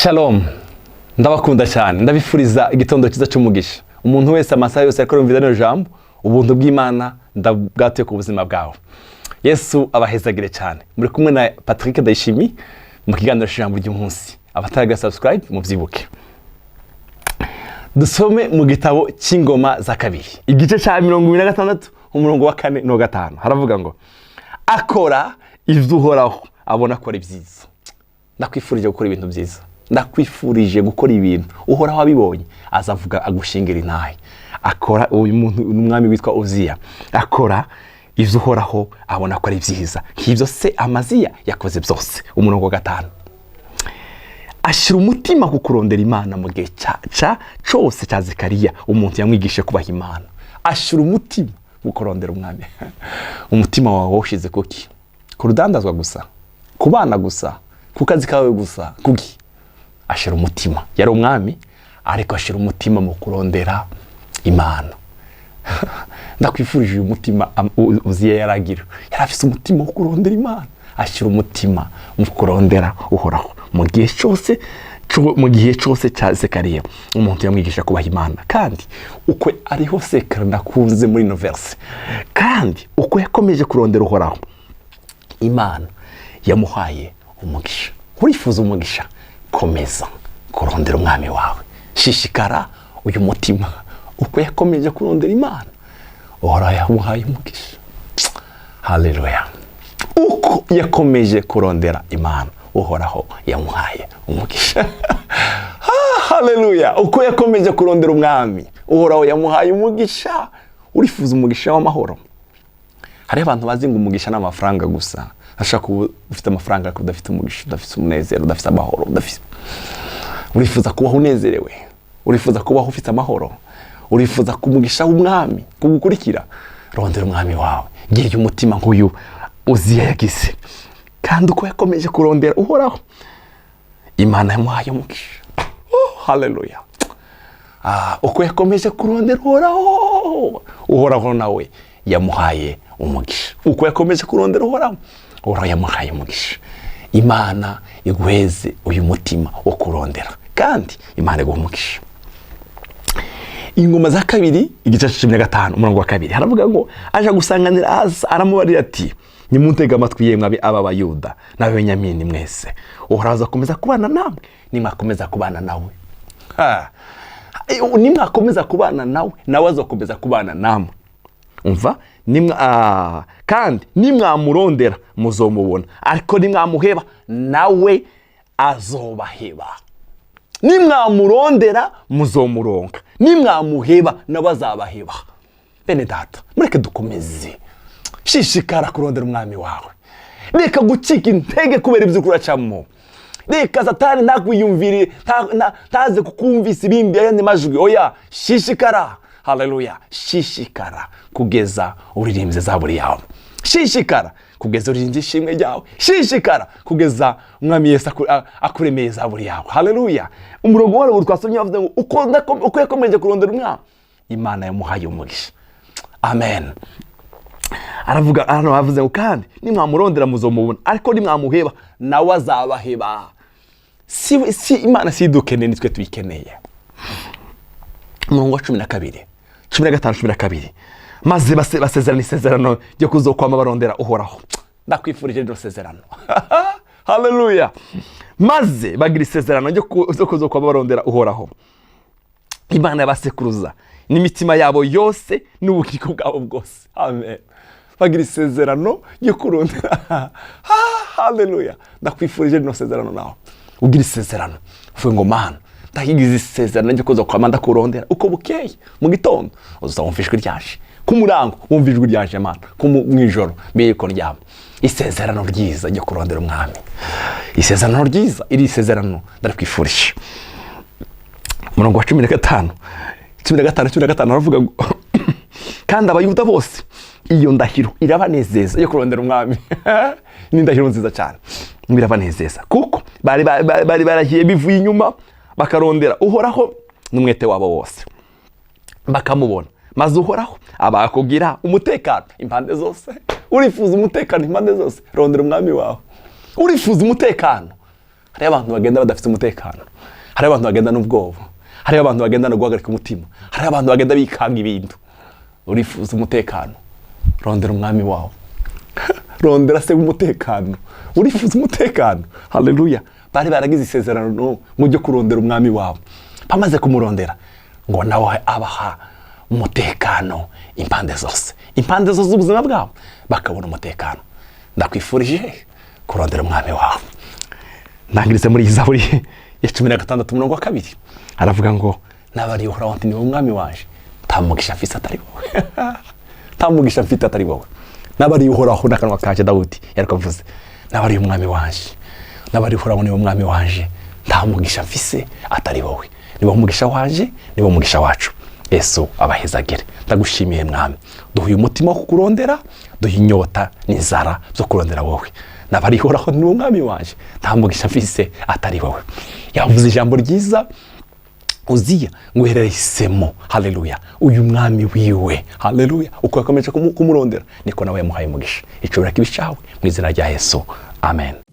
Shalom, ndabakunda cyane, ndabifuriza igitondo cyiza cy'umugisha. Umuntu wese, amasaha yose yakora yumva rino jambo, ubuntu bw'Imana ndabwatuye ku buzima bwawe. Yesu abahezagire cyane. Muri kumwe na Patrick Ndayishimi mu kiganiro cy'ijambo ry'umunsi. Abataraga subscribe, mubyibuke. Dusome mu gitabo cy'Ingoma za Kabiri, igice cya 26, umurongo wa 4 n'uwa 5. Haravuga ngo: "Akora ibyo Uhoraho abona akora ibyiza." Ndakwifurije gukora ibintu byiza. Ndakwifurije gukora ibintu Uhoraho abibonye azavuga, agushingira intahe. Akora, uyu muntu ni umwami witwa Uziya, akora ibyo Uhoraho abona ko ari byiza, nk'ibyo se Amaziya yakoze byose. Umurongo wa 5: "Ashyira umutima ku kurondera Imana mu gihe cyose cya Zekariya, umuntu yamwigishije kubaha Imana." Ashyira umutima mu kurondera Umwami. Umutima wawe wawushyize kuki? Ku rudandazwa gusa, ku bana gusa, ku kazi kawe gusa, kuki? Ashyira umutima, yari umwami, ariko ashyira umutima mu kurondera Imana. Ndakwifurije uyu mutima Uziya yaragira. Yari afite umutima wo kurondera Imana. Ashyira umutima mu kurondera Uhoraho mu gihe cyose cya Zekariya, umuntu yamwigisha kubaha Imana. Kandi uko ariho sekara nakunze muri ino verse: "Kandi uko yakomeje kurondera Uhoraho, Imana yamuhaye umugisha." Urifuza umugisha? Komeza kurondera Umwami wawe, shishikara uyu mutima. Uko yakomeje kurondera Imana, Uhoraho yamuhaye umugisha. Haleluya! Uko yakomeje kurondera Imana, Uhoraho yamuhaye umugisha. Haleluya! Uko yakomeje kurondera Umwami, Uhoraho yamuhaye umugisha. Urifuza umugisha w'amahoro? Hariho abantu bazi ngo umugisha ni amafaranga gusa. Ashobora kuba ufite amafaranga ariko udafite umugisha, udafite umunezero, udafite amahoro, udafite. Urifuza kubaho unezerewe? Urifuza kubaho ufite amahoro? Urifuza kumugisha w'Umwami kugukurikira? Rondera Umwami wawe, gira umutima nk'uyu Uziya yagize. "Kandi uko yakomeje kurondera Uhoraho, Imana yamuhaye umugisha." Oh, haleluya! Uko yakomeje kurondera Uhoraho, Uhoraho nawe yamuhaye umugisha. Uko yakomeje kurondera Uhoraho, Uhoraho yamuhaye umugisha. Imana iguheze uyu mutima wo kurondera, kandi Imana iguha umugisha. Ingoma za Kabiri, igice cya 15, umurongo wa 2, haravuga ngo: "Aje gusanganira Asa, aramubarira ati: 'Nimuntege amatwi, yemwe aba Bayuda n'Abenyamini mwese. Uhoraho azakomeza kubana namwe nimwakomeza kubana nawe.'" Ha. Nimwakomeza kubana nawe, nawe azakomeza kubana namwe. Umva, kandi nimwamurondera muzomubona, ariko nimwamuheba nawe azobaheba. Nimwamurondera muzomuronka, nimwamuheba nawe azabaheba. Bene data, mureke dukomeze. Shishikara kurondera Umwami wawe. Reka gucika intege kubera ibyo uracamo. Reka Satani ntakwiyumvire, ntaze kukumvisa ibindi, ayandi majwi. Oya, shishikara. Haleluya! Shishikara kugeza uririmbye zaburi yawe. Shishikara kugeza uririmbye ishimwe ryawe. Shishikara kugeza Umwami Yesu akuremeye zaburi yawe. Haleluya! Umurongo waruguru twasomye bavuze ngo uko yakomeje kurondera Umwami, Imana yamuhaye umugisha. Amen. Aravuga hano, bavuze ngo: "Kandi nimwamurondera muzomubona, ariko nimwamuheba nawe azabaheba." Si Imana si idukeneye, nitwe tuyikeneye. Umurongo wa 12, 15, 12: "Maze basezerana isezerano ryo kuzokwama barondera Uhoraho." Ndakwifurije rino sezerano. Haleluya! "Maze bagira isezerano ryo kuzokwama barondera Uhoraho, Imana y'abasekuruza, n'imitima yabo yose n'ubugingo bwabo bwose." Amen. Bagira isezerano ryo kurondera. Haleluya! Ndakwifurije rino sezerano nawe. Ugira isezerano, uvuge ngo: "Mana, ndahigize isezerano ryo kuza kwama ndakurondera. Uko bukeye mu gitondo uza wumva ijwi ryaje, ku murango wumva ijwi ryaje, Mana, mu ijoro mbere yuko ndyama." Isezerano ryiza ryo kurondera Umwami, isezerano ryiza. Iri isezerano ndarikwifurije. Umurongo wa 15, 15, 15 aravuga ngo: "Kandi Abayuda bose iyo ndahiro irabanezeza." Yo kurondera Umwami ni indahiro nziza cyane, birabanezeza kuko bari barahiye bivuye inyuma, bakarondera Uhoraho n'umwete wabo wose, bakamubona, maze Uhoraho abakugira umutekano impande zose. Urifuza umutekano impande zose? Rondera Umwami wawe. Urifuza umutekano? Hariho abantu bagenda badafite umutekano, hariho abantu bagenda n'ubwoba, hariho abantu bagenda no guhagarika umutima, hariho abantu bagenda bikanga ibintu. Urifuza umutekano, rondera umwami wawe, rondera se w'umutekano. Urifuza umutekano, haleluya. Bari baragize isezerano mu byo kurondera umwami wabo. Bamaze kumurondera, ngo nawe abaha umutekano impande zose, impande zose z'ubuzima bwabo bakabona umutekano. Ndakwifurije kurondera umwami wawe. Ndangirize muri iyi Zaburi ya 16 umurongo wa 2, aravuga ngo: "Nabariye Uhoraho nti: 'Ni wowe mwami wanje, nta mugisha mfise atari wowe, nta mugisha mfite atari wowe.'" Nabariye Uhoraho n'akanwa kanje, Dawudi yariko avuze, nabariye umwami wanje, nabariye Uhoraho: "Niwe mwami wanje, nta mugisha mfise atari wowe." Ni wowe umugisha wanje, ni wowe umugisha wacu. Yesu abahezagere. Ndagushimiye Mwami, duhuye umutima wo kukurondera, duhe inyota n'inzara zo kurondera wowe. Nabariye Uhoraho: "Ni umwami wanje, nta mugisha mfise atari wowe." Yavuze ijambo ryiza Uziya ngo yarahisemo, haleluya, uyu mwami wiwe, haleluya. Uko yakomeje kumurondera niko nawe yamuhaye umugisha. Icubira kibi cawe mu izina rya Yesu, amen.